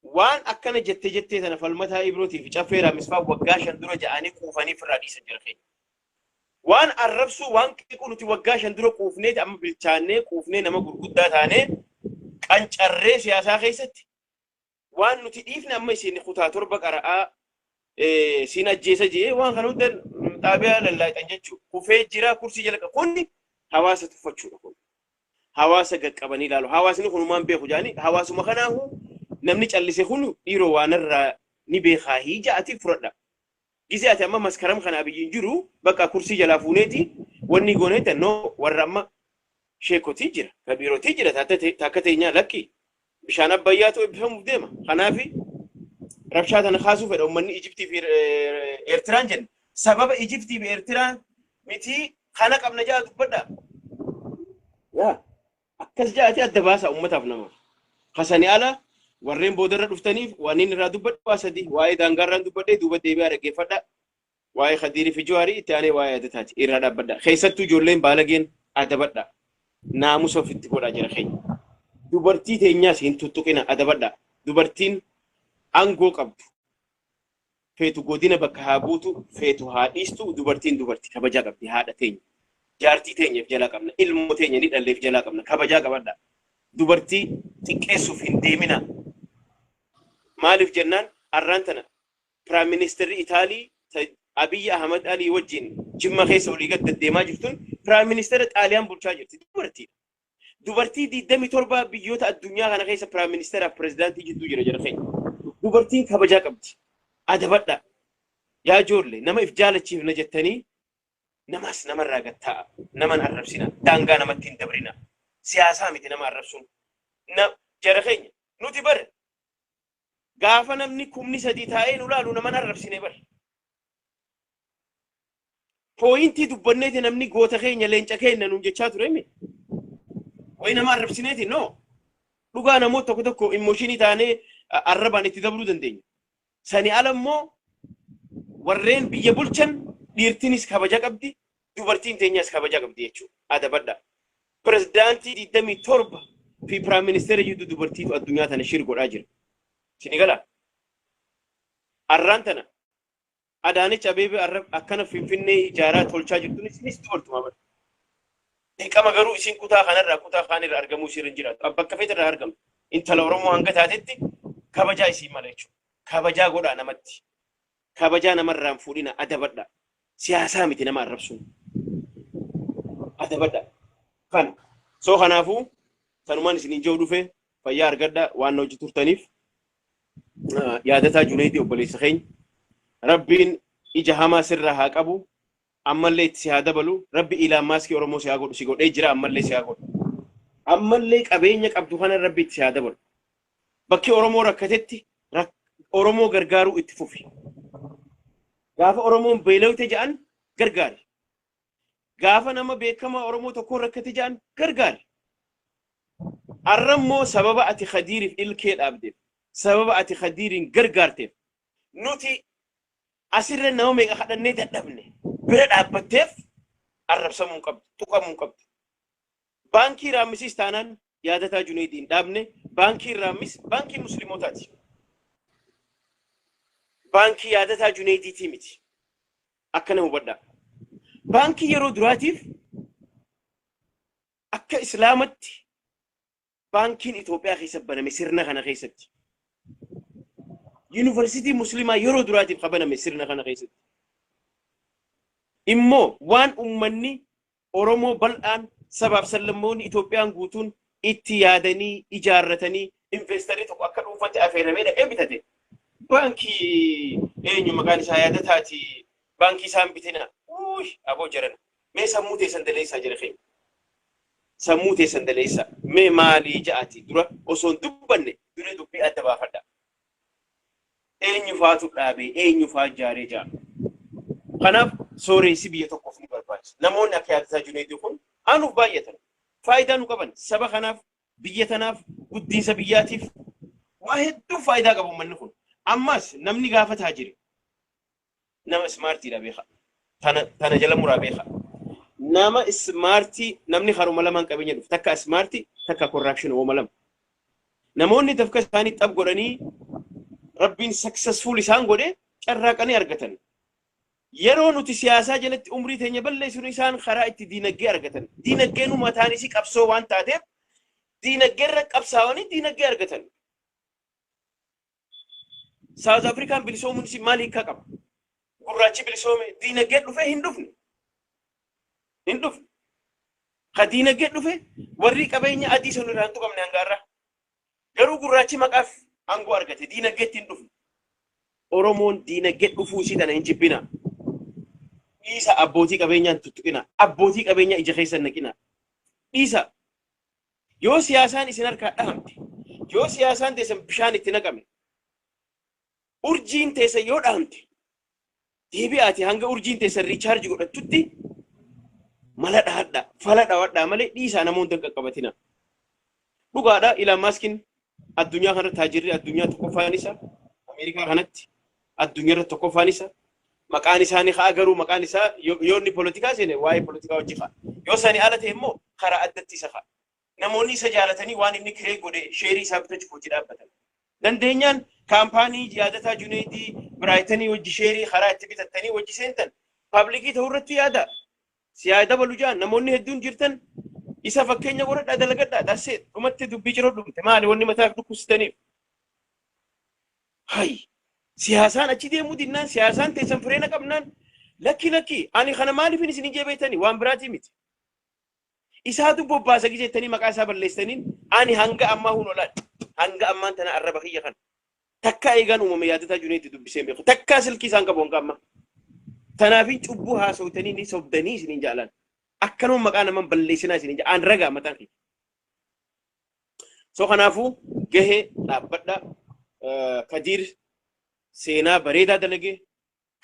waan akkana jette jettee tana Falmataa Ibrootii fi Caffee Raamisfaa waggaa 5 dura ja'anii quufanii ofirraa dhiisan jara keenya. Waan arrabsuu, waan qeequu nuti waggaa 5 dura quufneeti amma bilchaannee quufnee nama gurguddaa taanee qancarree siyaasaa keessatti waan nuti dhiifne, amma isin kutaa 7 qara'aa siin ajjeesa jee waan kana hunda xaabiyaa lallaaxan jechuudha. Kufee jira kursii jala, kun hawaasa tuffachuudha kun. Hawaasa gaqqabanii ilaalu. Hawaasni kun waan beeku jaanii hawaasuma kanaahu namni callise kun dhiiroo waanarraa ni beekaa hiija ati fudhadha. Gisee ati amma Maskaram kana Abiyyiin jiru bakka kursii jalaa fuuneeti wanni gooneeta, no, warra amma sheekotii jira, kabiirotii jira, takka teenyaa lakki bishaan Abbayyaatu eebbifamuuf deema. Kanaafi rabshaa tana kaasuu fedha uummanni Ijiptii fi Eertiraan jenne. Sababa Ijiptii fi Eertiraan miti kana qabna jaa dubbadha. Yaa akkas jaati adda baasa uummataaf namaaf. Kasani ala warreen boodarra dhuftaniif waan inni irraa dubbadhu waa sadi, waa'ee daangaarraan dubbadhee duuba deebi'aa dhaggeeffadha. Waa'ee Khadiirii fi Jawaarii, itti aanee waa'ee Yaadataati. Irraa dhaabbadha. Keessattuu ijoolleen baalageen adabadha. Naamusa ofitti godhaa jira keenya. Dubartii teenyaas hin tuttuqina, adabadha. Dubartiin aangoo qabdu feetu godina bakka haa buutu, feetu haa dhiistu, dubartiin dubarti kabajaa qabdi. Haadha teenya. Jaartii teenyaaf jalaa qabna. Ilmoo teenya ni dhalleef jalaa qabna. Kabajaa qabadha. Dubartii xiqqeessuuf hin deemina. Maaliif jennaan, arraan tana Prime Ministerri Itaalii Abiyyi Ahmad Alii wajjin Jimma keessa olii gad deddeemaa jirtun Prime Ministera Xaaliyaan bulchaa jirti. Dubartiidha. Dubartii 27 biyyoota addunyaa kana keessa Prime Ministeraaf Pirezidaantii jidduu jira jira keenya. Dubartiin kabajaa qabdi. Adabadha. Yaa ijoollee, nama if jaalachiifna jettanii namaas namarraa gad taa'a. Naman arrabsina. Daangaa namatti hin dabrina. Siyaasaa miti nama arrabsuun. Jara keenya, nuti bar gaafa namni 3,000 taa'ee nu laalu naman arrabsine bar. Point dubbanneeti namni goota keenya, leenca keenya nuun jechaa ture mi? Wayi nama arrabsineeti? No. Dhugaa, namoota tokko tokko emotion taanee arrabaan itti dabruu dandeenya. Sani ala immoo warreen biyya bulchan dhiirtinis kabaja qabdi, dubartiin teenyas kabaja qabdi jechuudha. Adabadha. Pirezidaantii 27 fi Prime Ministeera jidduu dubartiitu addunyaa tana shir godhaa jira. Sini gala. Arraan tana Adaanech Abeebee akkana Finfinnee ijaaraa tolchaa jirtuun isinis dubartuma bara. Dirqama garuu isin kutaa kanarraa kutaa kaanirra argamuu isiirra hin jiraatu. Bakka feetirraa argamtu. Intala Oromoo hanga taatetti kabajaa isii mala jechuudha. Kabajaa godhaa namatti. Kabajaa namarraa hin fuudhina, adabadha. Siyaasaa miti nama arrabsuun. Adabadha. Kana. So kanaafuu sanumaan isiniin jiru dhufe, fayyaa argadha waan na hojii turtaniif. Yaadataa Junaydii, obboleessa keenya. Rabbiin ija hamaa sirraa haa qabu. Ammallee itti si haa dabalu. Rabbi Elon Musk Oromoo si haa godhu. Si godhee jira, ammallee si haa godhu. Ammallee qabeenya qabdu kana Rabbi itti si haa dabalu. Bakki Oromoo rakkatetti Oromoo gargaaruu itti fufi. Gaafa Oromoon beelawte jedhan gargaari. Gaafa nama beekamaa Oromoo tokko rakkate jedhan gargaari. Arrammoo sababa ati Khadiiriif ilkee dhaabdeef, sababa ati Khadiiriin gargaarteef, nuti asirra nama meeqa kadhannee dadhabne bira dhaabbatteef arrabsamuu hin qabdu, tuqamuu hin qabdu. Baankii Raammisis taanaan Yaadataa Juneeydii hin dhaabne. Baankiin Raammis baankii muslimootaati. Baankii Yaadataa Juneeydiitii miti. Akkana hubadhaa. Baankii yeroo duraatiif akka Islaamatti baankiin Itoophiyaa keessa baname sirna kana keessatti. Yuunivarsiitii Muslimaa yeroo duraatiif kan baname sirna kana keessatti. Immoo waan uummanni Oromoo bal'aan, sabaaf sablammoonni Itoophiyaan guutuun itti yaadanii ijaarratanii investor tokko akka dhuunfaatti affeeramee dhaqee bitate. Baankii eenyu maqaan isaa Yaadataati, baankii isaan bitina. Uuy, aboo jarana. Mee sammuu teessan daleessaa jira keenya. Sammuu teessan daleessaa. Mee maalii ja'ati dura osoo hin dubbanne dura dubbii adda baafadha. Eenyu faatu dhaabee, eenyu faa ijaaree ja'a. Kanaaf sooressi biyya tokkoof ni barbaachisa. Namoonni akka Yaadataa Juneedii kun aanuuf baay'atan. Faayidaa nu qaban saba kanaaf, biyya tanaaf, guddinsa biyyaatiif waa hedduu faayidaa qabu uummanni kun. Ammas namni gaafa taajire nama smartiidha beeka. Tana jala muraa beeka. Nama smart, namni haruma lamaan qabeenya dhufu. Takka smart, takka corruption, ooma lama. Namoonni dafka isaanii xab godhanii Rabbiin successful isaan godhe carraaqanii argatan. Yeroo nuti siyaasaa jalatti umrii teenya balleessinu isaan karaa itti diinagdee argatan. Diinagdeen mataan isii qabsoo waan taateef diinagdee irra qabsaa'anii diinagdee argatan. South Afrikaan bilisoomuun isii maal hiikaa qaba? Gurraachi bilisoome diinagdee dhufee hin dhufne. Hin dhufne. Ka diinagdee dhufe warri qabeenya adii sun irraa hin tuqamne hanga har'aa. Garuu gurraachi maqaaf aangoo argate, diinagdeetti hin dhufne. Oromoon diinagdee dhufuu isii tana hin jibbina. Dhiisa, abbootii qabeenyaa hin tuttuqina. Abbootii qabeenyaa ija keessa hin naqina. Dhiisa. Yoo siyaasaan isin harkaa dhahamte, yoo siyaasaan teessan bishaan itti naqame, urjiin teessan yoo dhahamte, deebi'aati hanga urjiin teessan recharge godhattutti mala dhahadha, fala dhawadhaa malee dhiisaa, namoota hin qaqqabatina. Dhugaadha, Elon Muskiin addunyaa kanarratti taajirri addunyaa tokkoffaan isa, Ameerikaa kanatti addunyaa irratti tokkoffaan isa. Maqaan isaa ni ka'a, garuu maqaan isaa yoo inni poolitikaa seene waa'ee poolitikaa wajji ka'a. Yoo sani ala ta'e immoo karaa addatti isa ka'a. Namoonni isa jaalatanii waan inni kiree godhe sheerii isaa bitachuuf hojii dhaabbatan. Dandeenyaan kaampaanii Yaadataa Juneedii Biraayitanii wajji sheerii karaa itti bitattanii wajji seentan public ta'uu irratti yaada. Siyaa dabalu jaan namoonni hedduun jirtan isa fakkeenya godhadhaa, dalagadhaa. Dassee dhumatti dubbii ciroo dhumte. Maali wanni mataaf dhukkubsitaniif? Hay, siyaasaan achi deemuu dinnaan, siyaasaan teessan fireena qabnaan, lakki lakki, ani kana maaliifin isin ijee beektanii waan biraatii miti. Isaatu bobbaasa gizeettanii maqaa isaa balleessitaniin ani hanga ammaa hun olaan hanga ammaan tana arraba kiyya kana takkaa eegaan uumame Yaadataa Juneetti dubbisee beeku, takkaa silkii isaan qabu hanga ammaa. Tanaafin cubbuu haasawtanii ni sobdanii isiniin jaalan. Akkanuma maqaa naman balleessinaa isiniin jaalan ragaa mataan kiyya. So kanaafuu gahee dhaabbadha. Kadiir seenaa bareedaa dalagee,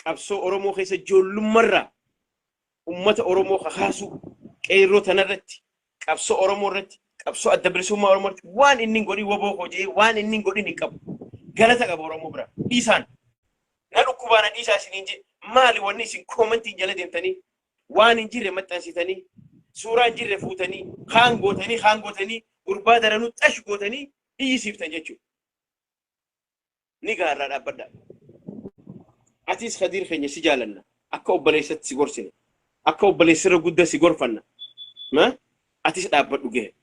qabsoo Oromoo keessa ijoollummarraa ummata Oromoo kakaasuu, qeerroo tanarratti, qabsoo Oromoo irratti, qabsoo Adda Bilisummaa Oromoo irratti waan inni hin godhin, woboo hojii waan inni hin godhin hin qabu. Galata qaba Oromoo bira. Dhiisaan na dhukkubaa na dhiisaa isiniin jedhe. Maali wanni isin koomantiin jala deemtanii waan hin jirre maxxansitanii, suuraa hin jirre fuutanii, kaan gootanii, kaan gootanii, gurbaa daranuu xash gootanii iyyisiiftan jechuudha. Ni gaarraa dhaabbadha. Atis Kadiir keenya si jaalanna. Akka obboleessatti si gorsine. Akka obboleessirra guddaa si gorfanna. Atis dhaabbadhu gahe.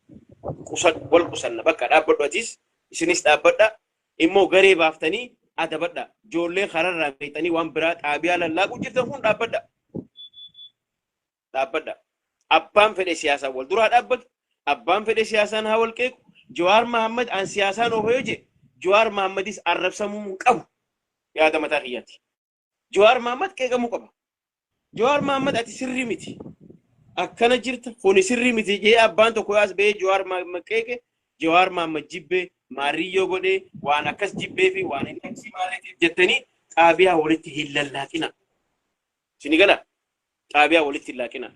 Qusadhu, wal qusanna, bakka dhaabbadhu, atis isinis dhaabbadha. Immoo garee baaftanii adabadha. Ijoollee kararraa meexanii waan biraa xaabiyaa lallaaquu jirtan kun dhaabbadha. Dhaabbadha. Abbaan fedhe siyaasaan wal duraa dhaabbatu. Abbaan fedhe siyaasaan haa wal qeequ. Jawaar Mahammad an siyaasaan oofa yoo jedhe, Jawaar Mahammadis arrabsamuu hin qabu. Yaada mataa kiyyaati. Jawaar Mahammad qeeqamuu qaba. Jawaar Mahammad, ati sirrii miti. Akkana jirta, kuni sirrii miti jee abbaan tokko as ba'ee Jawaar Mahammad qeeqe, Jawaar Mahammad jibbee maariyyoo godhee waan akkas jibbee fi waan inni akkasii maaliitiif jettanii xaabiyaa walitti hin lallaaqina. Sini gala, xaabiyaa walitti hin laaqina.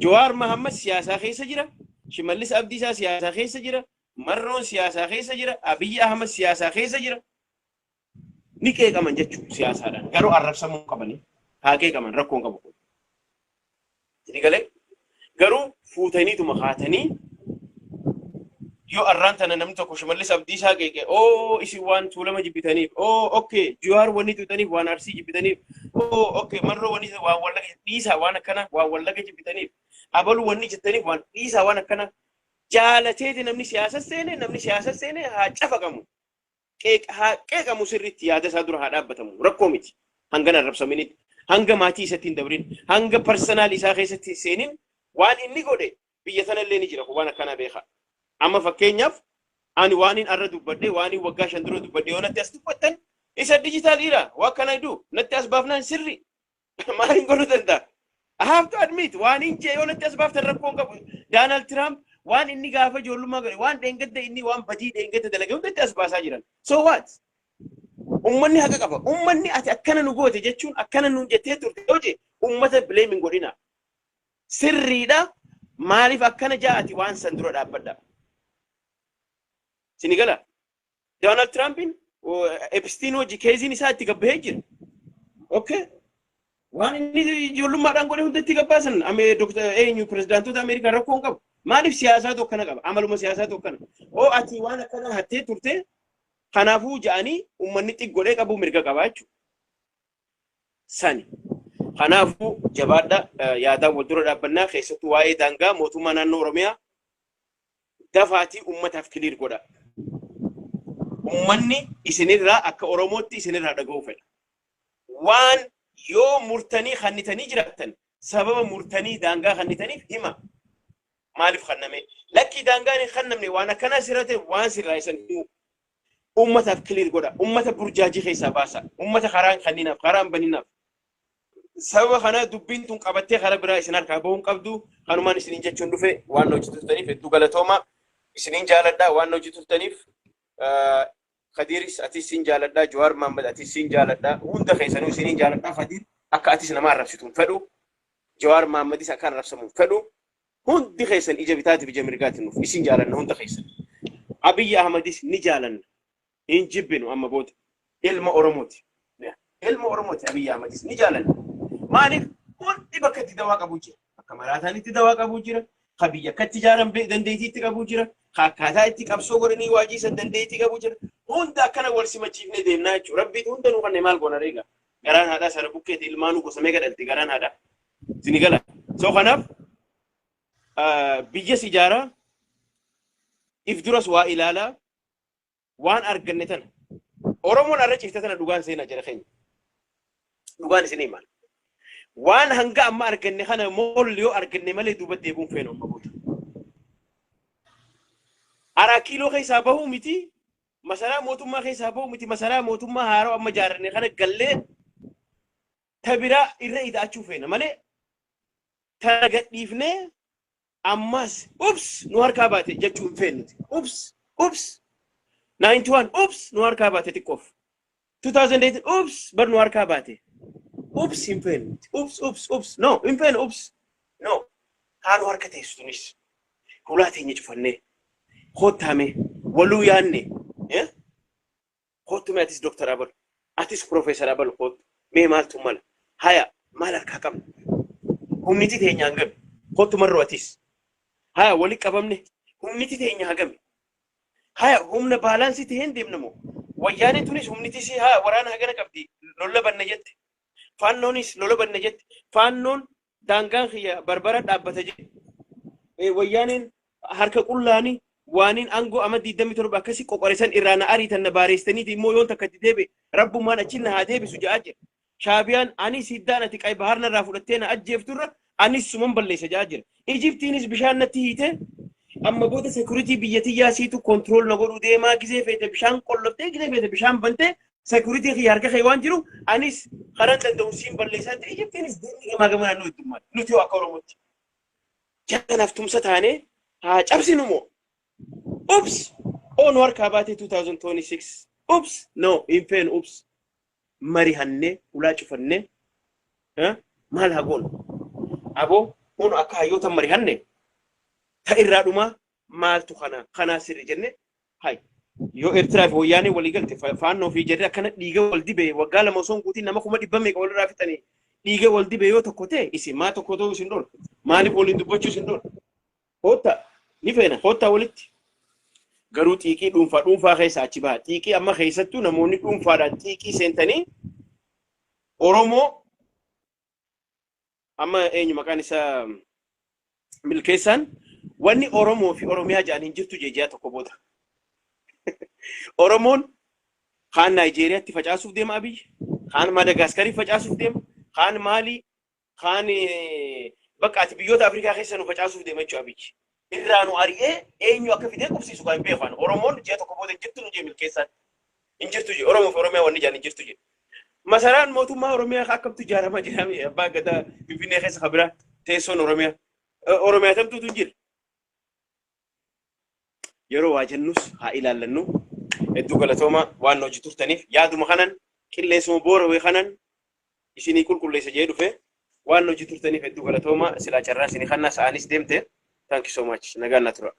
Jawaar Mahammad siyaasaa keessa jira. Shimallis Abdiisaa siyaasaa keessa jira. Marroon siyaasaa keessa jira. Abiyyi Ahmad siyaasaa keessa jira. Ni qeeqaman jechuun siyaasaadhaan. Garuu arrabsamuu qabanii haa qeeqaman, rakkoon qabu kun. Sini galee, garuu fuutaniituma kaatanii yoo arraan tana namni tokko Shimallis Abdiisaa qeeqe, oo isin waan Tuulama jibbitaniif, oo okay Jawaar wanni tuutaniif waan Arsii jibbitaniif, oo okay Marroo wanni waan Wallaga dhiisaa waan akkana waan Wallaga jibbitaniif, abalu wanni jettaniif waan dhiisaa waan akkana jaalateeti. Namni siyaasa seene, namni siyaasa seene haa cafaqamu, haa qeeqamu, sirriitti yaada isaa dura haa dhaabbatamu, rakkoo miti. Hanga arrabsaminitti, hanga maatii isatti hin dabrin, hanga personal isaa keessatti hin seenin, waan inni godhe biyya tanallee ni jira waan akkanaa beekaa. Amma fakkeenyaaf ani waan hin arra dubbadhe, waan hin waggaa 5 dura dubbadhe yoo natti as dubbattan, isa digital era, what can I do? Natti as baafnaan sirri maaliin godhuu danda'a? I have to admit, waan hin jee yoo natti as baaftan rakkoon qabu. Donald Trump waan inni gaafa ijoollummaa godhe, waan dheengadda inni waan badii dheengadda dalage hundatti as baasaa jiran. So what? Ummanni haqa qaba. Ummanni ati akkana nu goote jechuun, akkana nuun jettee turte yoo jee, ummata blame hin godhina. Sirriidha. Maaliif akkana jaa'ati waan san dura dhaabbadha. Sini gala. Donald Trumpin Epstein hojii keeziin isaa itti gabbahee jira. Okay. Waan inni ijoollummaadhaan godhe hunda itti gabbaasan Dr. eenyu pirezidaantota Ameerikaa rakkoo hin qabu. Maaliif siyaasaatu akkana qaba? Amaluma siyaasaatu akkana. Oo ati waan akkana hattee turte, kanaafuu ja'anii uummanni xiggodhee qabuu mirga qaba jechuudha. Sani. Kanaafuu jabaadha, yaadaan wal dura dhaabbannaa. Keessattuu waa'ee daangaa mootummaa naannoo Oromiyaa dafaatii uummataaf clear godha. Uummanni isinirraa akka Oromootti isinirraa dhaga'uu fedha. Waan yoo murtanii kannitanii jiraattan, sababa murtanii daangaa kannitaniif hima. Maaliif kanname? Lakkii, daangaan hin kannamne, waan akkanaa sirra ta'e waan sirraa isan himu. Uummataaf clear godha. Uummata burjaajii keessaa baasa. Uummata karaan kanninaaf, karaan baninaaf. Sababa kana dubbiin tun qabattee karaa biraa isin harkaa bahuun qabdu. Kanumaan isiniin jechuun dhufe. Waan hojii turtaniif hedduu galatooma. Isiniin jaaladha waan hojii turtaniif. Kadiiris atis siin jaaladha. Jawaar Mahammad atis siin jaaladha. Hunda keessanuu isiniin jaaladha. Kadiir akka atis nama arrabsitu hin fedhu. Jawaar Mahammadis akka arrabsamu hin fedhu. Hundi keessan ija bitaatiif ija mirgaatiin nuuf isin jaalanna hunda keessan. Abiyyi Ahmadis ni jaalanna. Hin jibbinu amma booda. Ilma Oromooti. Ilma Oromooti Abiyyi Ahmadis ni jaalanna. Maaliif? Hundi bakka itti dawaa qabu jira. Bakka maraataan itti dawaa qabu jira. Ka biyya akkatti ijaaran dandeettii itti qabu jira. Ka akkaataa itti qabsoo godhanii waajiisan dandeettii qabu jira. Hunda akkana wal simachiifnee deemnaa jechuudha. Rabbiitu hunda nuu kanne, maal goona reega. Garaan haadhaa sana bukkeetti ilmaanuu gosa meeqa dhalti garaan haadhaa. Sini gala. So kanaaf biyyas ijaaraa, if duras waa ilaalaa, waan arganne tana. Oromoon arra cifte tana dhugaan seenaa jira keenya. Dhugaan isin himan. Waan hanga amma arganne kana mool yoo arganne malee duuba deebi'uun feenu amma booda. Araa kiiloo keessaa bahuu miti, masaraa mootummaa keessaa bahuu miti, masaraa mootummaa haaroo amma ijaarranne kana gallee ta biraa irra ida'achuu feena malee tana gadhiifnee ammas "Oops, nu harkaa baate" jechuu hin feenu nuti. Oops, oops, 91, oops, nu harkaa baate xiqqoof. 2008, oops, bar nu harkaa baate. Oops hin feenu nuti. Oops, oops, oops, no, hin feenu oops. No, haa nu harka teessu tunis. Hulaa teenya cufannee kottaame waluu yaanne, eh? Kottu mee, atis Doktar Abalu, atis Profeesar Abalu, kottu mee, maaltu mala? Haya, maal harkaa qabna? Humniti teenya hangami? Kottu marroo, atis. Haya, wali qabamne, humniti teenya hagami? Haya, humna balance taheen deemna moo? Wayyaaneen tunis humniti si haa waraana hagana qabdi, lola banna jette. Faannoonis lola banna jette. Faannoon daangaan kiyya barbara dhaabbata jedhe. Wayyaaneen harka qullaanii waaniin aangoo amma 27 akkasii qoqoresan irraa na ariitan, na baareessaniiti immoo yoon takka itti deebi'e rabbummaan achiin na haa deebisu jedhaa jira. Shaabiyaan anis hiddaan ati qay bahar narraa fudhattee na ajjeefturra anis suman balleessa jedhaa jira. Ijiptiinis bishaan natti hiite, amma booda security biyya tiyyaa siitu control na godhuu deemaa, gizee feete bishaan qolloftee, gizee feete bishaan bantee, security kiyya harka kee waan jiru anis kanan danda'u siin balleessaa ta'e. Ijiptiinis deemni gamaa gamanaan nu heddummaate. Nuti yoo akka Oromootti jaganaaf tumsa taanee haa cabsinu moo oops, oo nu harkaa baatee 2026, oops, no, hin feenu oops. Marihannee ulaa cufannee maal haa goonu? Aboo kun akka hayyoota marihanne ta irraa dhumaa maaltu kana kanaa sirri jenne. Hay, yoo Eertiraa fi wayyaanee walii galte, faannoo fi jarri akkana dhiiga wal dibee waggaa 2 osoo hin guutiin nama 100,000 meeqa walirraa fixanii, dhiiga wal dibee yoo tokko ta'e, isin maa tokko ta'uu isin dhorka? Maaliif waliin dubbachuu isin dhorka? Hotta ni feena, hotta walitti. Garuu xiiqii dhuunfaa dhuunfaa keessa achi baha. Xiiqii amma keessattuu namoonni dhuunfaadhaan xiiqii seentanii Oromoo amma eenyu maqaan isaa Milkeessaan wanni Oromoo fi Oromiyaa jedhan hin jirtu jejiyaa tokko booda. Oromoon kaan Naayijeeriyaatti facaasuuf deema Abiyyi, kaan Maadagaaskarii facaasuuf deema, kaan Maalii, kaan bakka ati biyyoota Afrikaa keessa nu facaasuuf deema jechuudha Abiyyi. Irraa nu ari'ee eenyu akka fidee qubsiisu kan hin beeku. Oromoon ji'a tokko booda hin jirtu nu jee Milkeessaan. Hin jirtu jee, Oromoo fi Oromiyaa wanni jedhan hin jirtu jee. Masaraan mootummaa Oromiyaa akkamtu ijaaramaa jira? Abbaa Gadaa Finfinnee keessa kan biraa teessoon Oromiyaa. Oromiyaa tamtuutu hin jira. Yeroo waa jennus haa ilaallannu. Hedduu galatooma waan hojii turtaniif. Yaaduma kanan qilleensuma boorawee kanan isinii qulqulleessa jee dhufe. Waan hojii turtaniif hedduu galatooma. Silaa carraa isinii kannaa sa'aanis deemte. Thank you so much. Nagaan na tura.